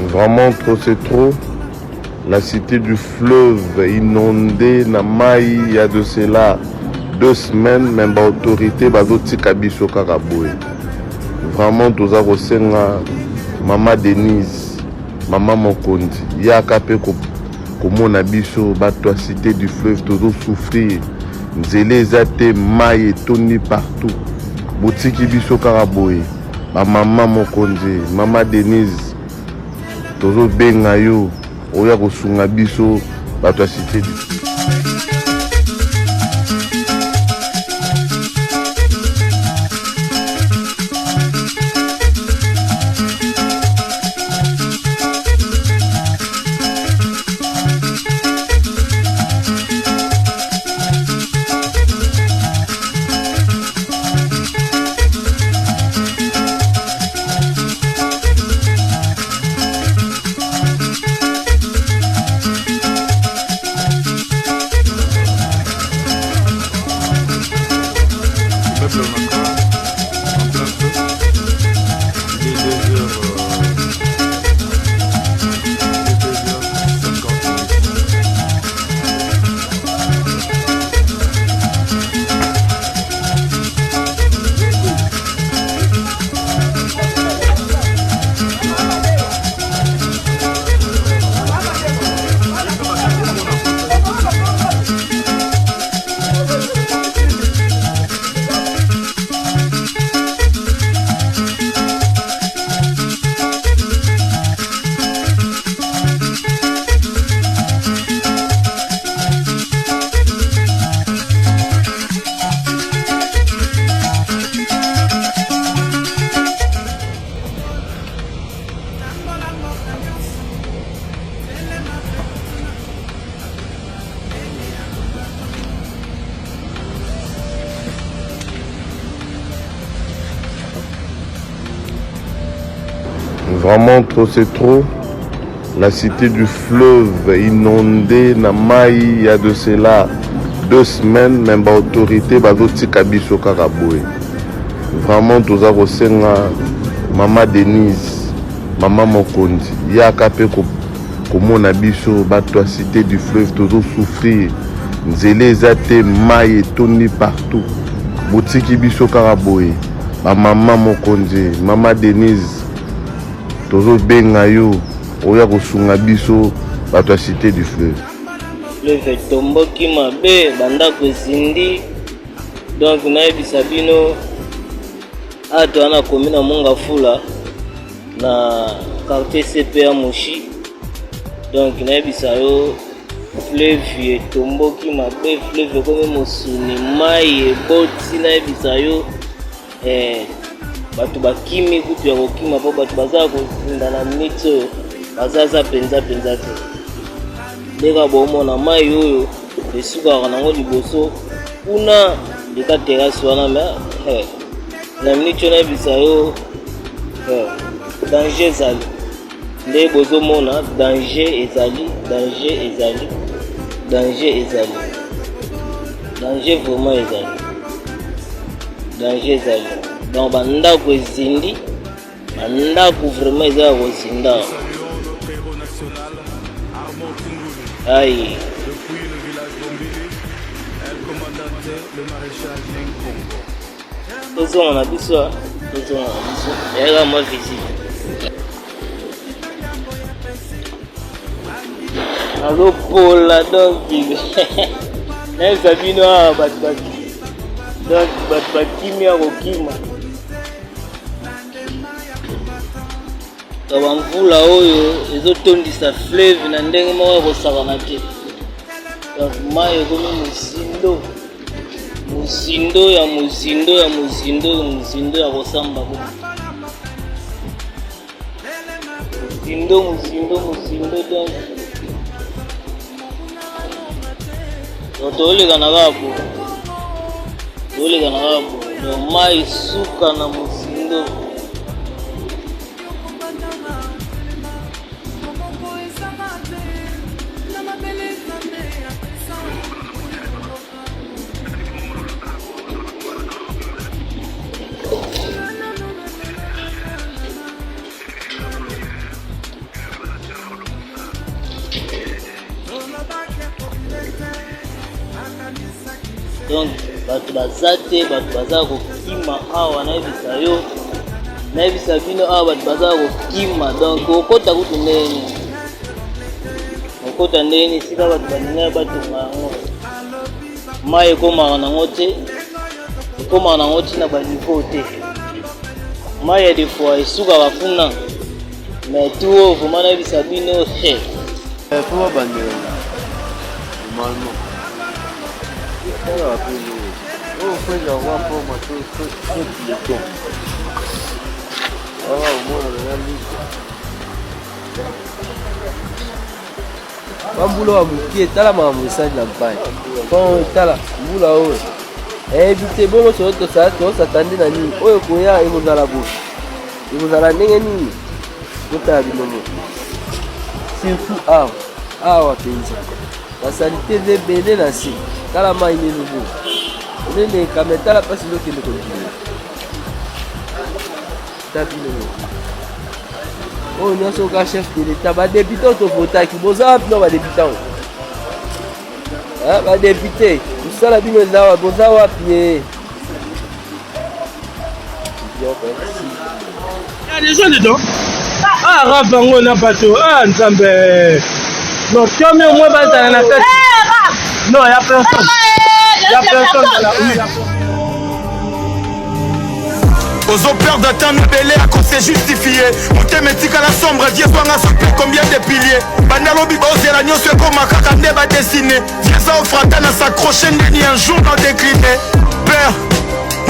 Vraiment trop c'est trop. La cité du fleuve inondée na mai il y a de cela 2 semaines, même ba autorité bazotika biso kaka boye. Vraiment toza kosenga mama Denise, mama mokonzi, yaka mpe komona biso bato ya cité du fleuve. Tozosouffrir, nzela eza te, mai etondi partout, botiki biso kaka boye. Bamama mokonzi, mama Denise, tozobenga yo oya kosunga biso bato ya cité du Immeuble Onatra, en plein feu. Il est 2h, il est 2h58. Vraiment trop c'est trop. La cité du fleuve inondée na mai il y a de cela 2 semaines, même ba autorité bazotika biso kaka boye. Vraiment toza kosenga mama Denise, mama mokonzi, yaka mpe komona biso bato ya cité du fleuve. Tozosouffrir, nzela eza te, mai etondi partout, botiki biso kaka boye. Bamama mokonzi, mama Denise, tozobenga yo oya kosunga biso bato ya cité du fleuve. Fleuve etomboki mabe, bandako ezindi. Donc nayebisa bino, awa toza na commune ya Mongafula, na quartier CPA Moshi. Donc nayebisa yo, fleuve etomboki mabe, fleuve ekomi mosuni, mai eboti. Nayebisa yo, bato bakimi kutu ya kokima, mpo bato baza kozinda na miniti oyo, bazaza mpenza mpenza te. Ndeka bomona mai oyo esukaka nango liboso kuna leka terrasse wana. Me na miniti oyo, nayebisa yo, danger ezali. Nde bozomona, danger ezali, danger ezali, danger ezali, danger vraiment ezali, danger ezali. Donc bandako ezindi, bandako vraiment eza ya kozinda. Saluons notre héros national, Armand Tungulu. Ai. Depuis le village Bombili, El Comandante, le maréchal Nengkongo. Tozonga na biso, tozonga na biso, eyaka mwa visite. Nazopola. Donc nayebisa bino, awa bato, donc bato bakimi ya kokima to bamvula oyo ezotondisa fleuve na ndenge moko ya kosakana te. Donc mai ekomi mozindo, mozindo ya mozindo ya mozindo, mozindo ya kosamba bo mozindo, mozindo, mozindo. Donc toleka na kaka boye, toleka na kaka boye. Donc mai suka na mozindo. Donc bato baza te, bato baza kokima awa, nayebisa yo, nayebisa bino awa bato baza kokima. Donc okota kutu ndenge nini, okota ndenge nini esika bato balingaki batonga yango, mai ekomaka nango te, ekomaka nango ti na baniveau te. Mai ya des fois esukaka kuna, mais tout oyo vraiment nayebisa bino he. Faut babandela normalement. Tala pe oyo frère ya roi mpo mato piéton. Awa omona na libre. Bambula ya mokie, tala makambo esali na mpai. Mpo tala mbula oyo eyebi te bongo tosatande na nini oyo koya ekozala boye, ekozala ndenge nini? Botala bino moko, surtout awa awa mpenza basalite eza ebele na se. Tala mai nde ezoboya eleleka, me tala mpasi ezokende kobima. Ta bino moko oyo nyonso ka chef de l'État, badepute oyo tovotaki, boza wapi? No badepute yango, badepute mosala bino eza wapi? Boza wapi ye? Il y a des gens dedans. Ah, rap yango na bato. Ah, Nzambe. Non, tomi au moins bazala na kati. Non, il y a personne. Il y a personne dans la rue. Ozo perdre temps mibele ya kose justifie, motema etikala sombre. Vie zwanga sope combien de piliers banda lobi bozela nyonso ekoma kaka nde badesine. Vieza ofrata na s'accroche ndeni un jour na décline père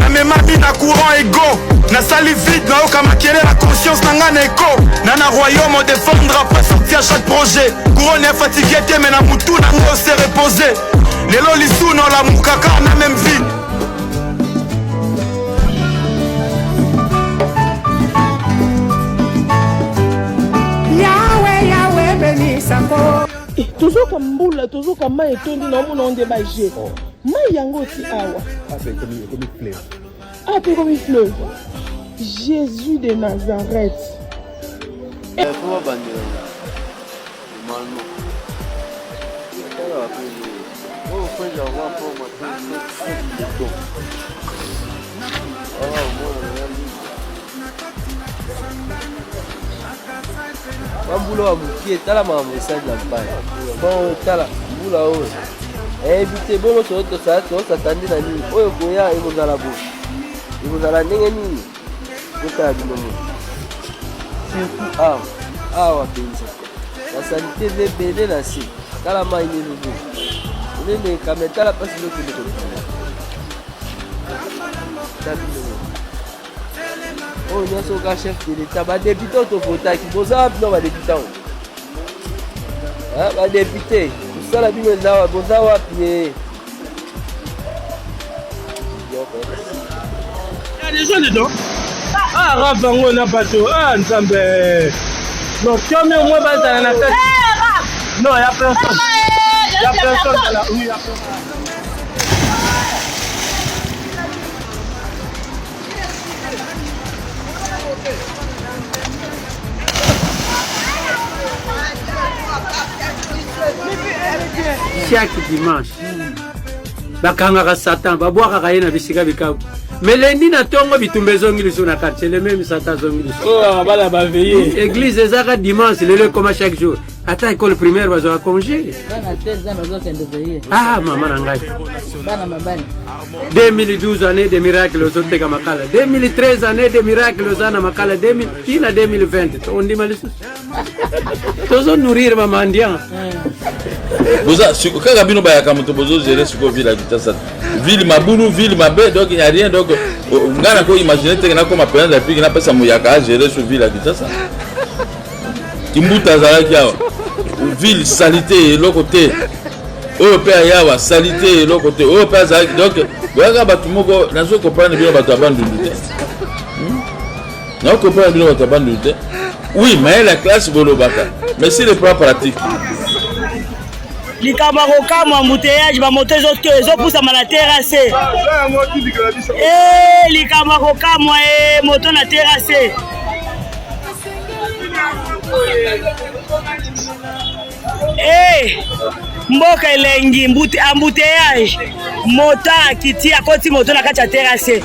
namemami na courant ego nasali vide, nayoka makele na conscience na ngai na eko na na royaume odefendre après sorti à chaque projet. Couronne ya fatigue te, me na mutu na ngai ose repose. Lelo lisu na olamukaka na même vie. Yawe, Yawe, benisako. Eh, tozoka mbula, tozoka mai etondi na omona nde baje mai yango ti awa ah mpe ekomi fleuve. Jésus de Nazareth. Faut babandela normalement. Tala pe oyo frère ya roi mpo mato piéton. Awa omona na libre. Bambula ya mokie, tala makambo esali na mpai. Mpo tala mbula oyo eyebi te bongo tosatande na nini oyo koya ekozala boye, ekozala ndenge nini? Botala bino moko, surtout awa awa mpenza basalite eza ebele na se. Tala mai nde ezoboya eleleka, me tala mpasi ezokende kobima. Ta bino moko oyo nyonso ka chef de l'État, badepute oyo tovotaki, boza wapi? No badepute yango, badepute mosala bino eza wapi? Boza wapi ye? Il y a des gens dedans. Ah, rap yango na bato. Ah, Nzambe. Non, tomi au moins bazala na kati. Non, il y a personne. Il y a personne dans la rue. Il y a personne. Chaque dimanche bakangaka Satan, babwakaka ye na bisika bikabu. Mais lundi na ntongo bitumba ezongi lisusu na quartier, le même Satan azongi lisusu. Oyo bana baveye. Église ezaka dimanche, lelo ekoma chaque jour. Ata école primaire bazwaka congé. Bana 16 ans bazokende veye. Ah, mama na ngai. Bana mabali. 2012 année de miracle, ozoteka makala. 2013 année de miracle, oza na makala. 2000 tina 2020 ondima lisusu tozonourrir bamandian. Boza kaka bino bayaka moto bozogere sikoyo ville ya Kinshasa, ville mabulu, ville mabe. Donc il y a rien. Donc ngai nako imagine teke nakoma président de la République, napesa moyaka agere sur ville ya Kinshasa. Kimbuta azalaki awa, ville salité, eloko te. Oyo mpe ayawa, salité, eloko te. Oyo mpe azalaki. Donc boyaka bato moko, nazo comprendre bino bato ya Bandundu te. Nazo comprendre bino bato ya Bandundu te. Oui, mayele ya classe bolobaka, mais sur le plan pratique. Likambo ya kokamwa, embouteillage, bamoto ezopusama na terrasse. Eh, likambo ya kokamwa, e moto na terrasse. Hey, mboka elengi embouteillage moto akiti akoti moto na kati ya terrasse.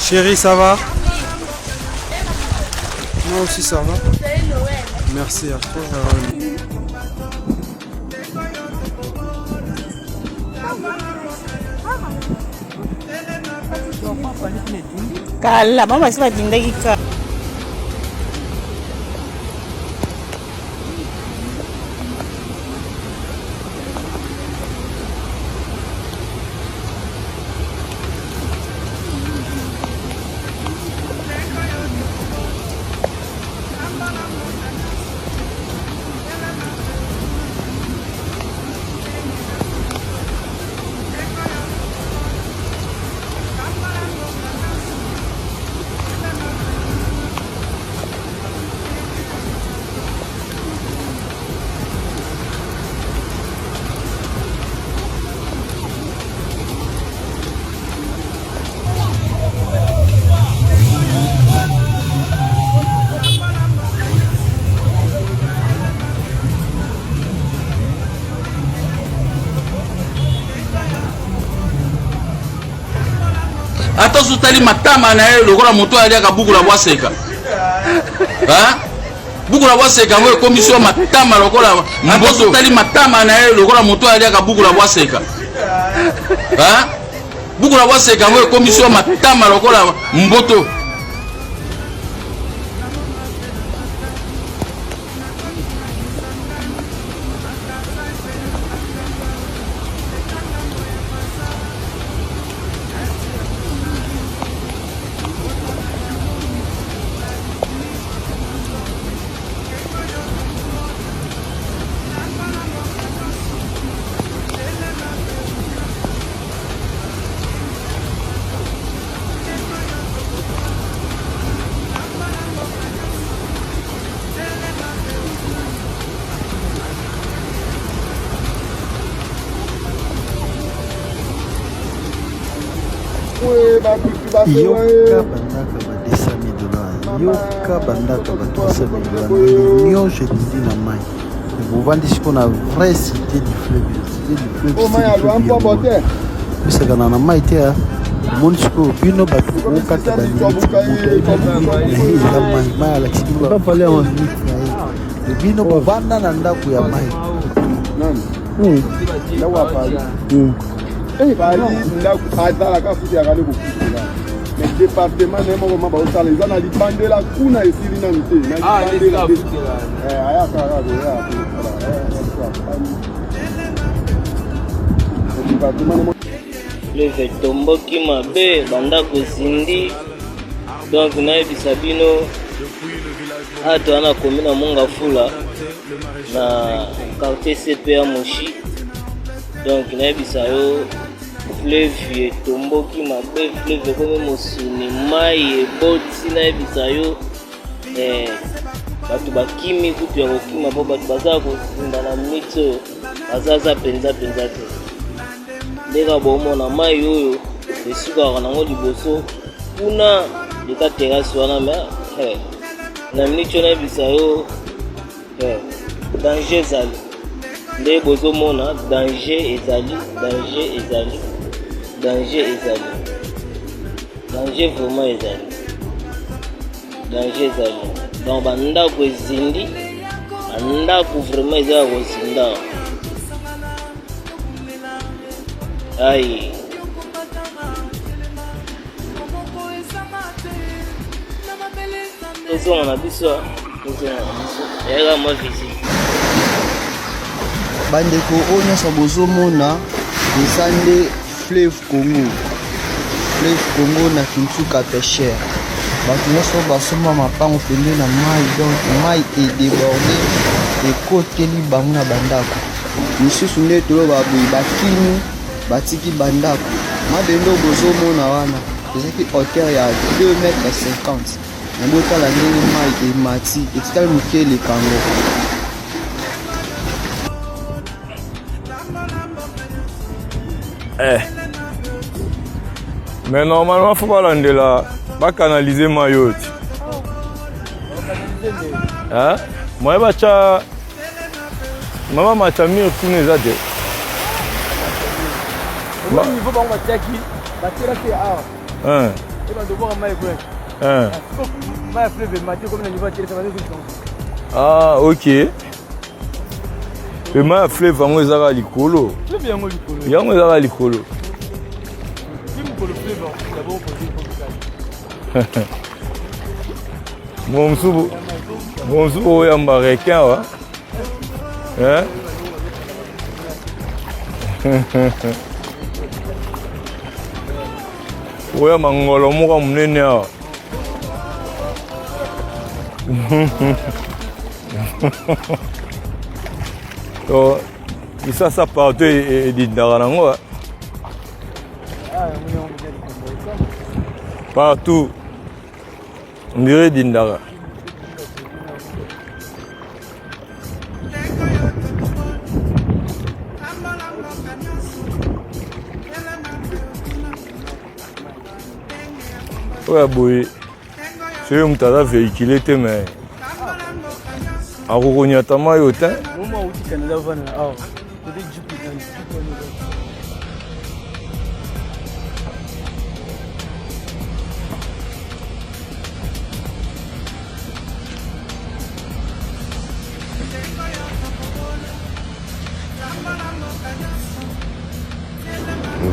Chérie, ça va? Moi aussi, ça va. Merci à toi. Kala bango basi badindaki ka. Ata soki otali matama na ye lokola moto oyo aliaka buku na bwaseka, buku na bwaseka yango ekomisi yo matama lokola mboto. Otali matama na ye lokola moto oyo aliaka buku na bwaseka, buku na bwaseka yango ekomisi yo matama lokola mboto. Yoka bandaka ba 200 000 dollars, yoka bandaka ba 300 000 dollars, ndenge nyonso elindi na mai. Bovandi sikoyo na vraie cité du fleuve, cité du fleuve, cité du fleuve yango bosakana na mai te. Omoni sikoyo bino bato bokata balimite, moto ayebi limite na ye eza mai, mai alakisi bino balimite na ye, bino bovanda na ndako ya mai. Ndako azalaka futi yakali kofutela mais département na ye moko ma baosala eza na libandela kuna esili nanu te na libandela ayaka kaka koya département na Fleuve etomboki mabe, bandako ezindi. Donc nayebisa bino awa toza na commune ya Mongafula na quartier CPA Moshi. Donc nayebisa yo fleuve etomboki mabe, fleuve ekomi mosuni, mai eboti. Nayebisa yo eh, bato bakimi kutu ya kokima mpo bato baza kozinda na minute oyo bazaza mpenza mpenza te. Ndeka bomona mai oyo esukaka nango liboso kuna leka terrasse wana me eh, na minute oyo nayebisa yo eh, danger ezali nde bozomona danger ezali, danger ezali, danger ezali, danger vraiment ezali, danger ezali. Donc bandako ezindi, bandako vraiment eza ya kozinda. Ai. Tozonga na biso, tozonga na biso. Eyaka mwa visite. Bandeko oyo nyonso bozomona eza nde fleuve Congo. Fleuve Congo na Kinsuka pêcheur. Bato nyonso basomba mapango pembeni na mai donc mai edeborde ekoteli bango na bandako. Misusu nde toloba boye bakimi batiki bandako. Mabende oyo bozomona wana ezalaki hauteur ya 2 mètre 50 me botala ndenge mai emati etikali moke eleka yango. Eh. Mais normalement, faut pas landela, ba canaliser mayo. Hein? Moi ba cha Mama Machamir kuna eza te. Niveau bango batiaki batielaki awa. Hein. E bando bwaka mai kuna. Hein. Mai ya fleuve emati komi na niveau ya telesa Ah, ok. Pe mai ya fleuve yango ezaka likolo. Fleuve yango likolo. Yango ezaka likolo. Mosusu mosusu oyamba requin wa. Hein? Oyamba ngolo moko monene awa. To kisasa partout edindaka nango partout on dirait edindaka. Oyo ya boye soki moto aza véhicule te mais akokonyata mai oyo te.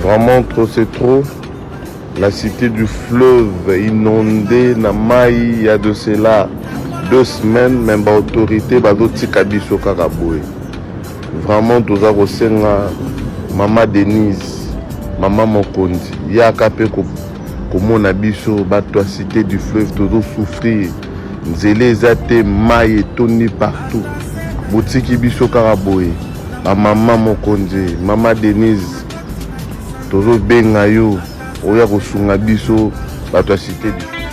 Vraiment trop c'est trop. La cité du fleuve inondée na mai il y a de cela deux semaines mais ba autorité bazotika biso kaka boye. Vraiment toza kosenga mama Denise, mama mokonzi yaka pe komona biso bato ya cité du fleuve tozo souffrir nzela eza te mai etondi partout botiki biso kaka boye ba mama mokonzi mama Denise tozobenga yo oya kosunga biso bato ya cité du.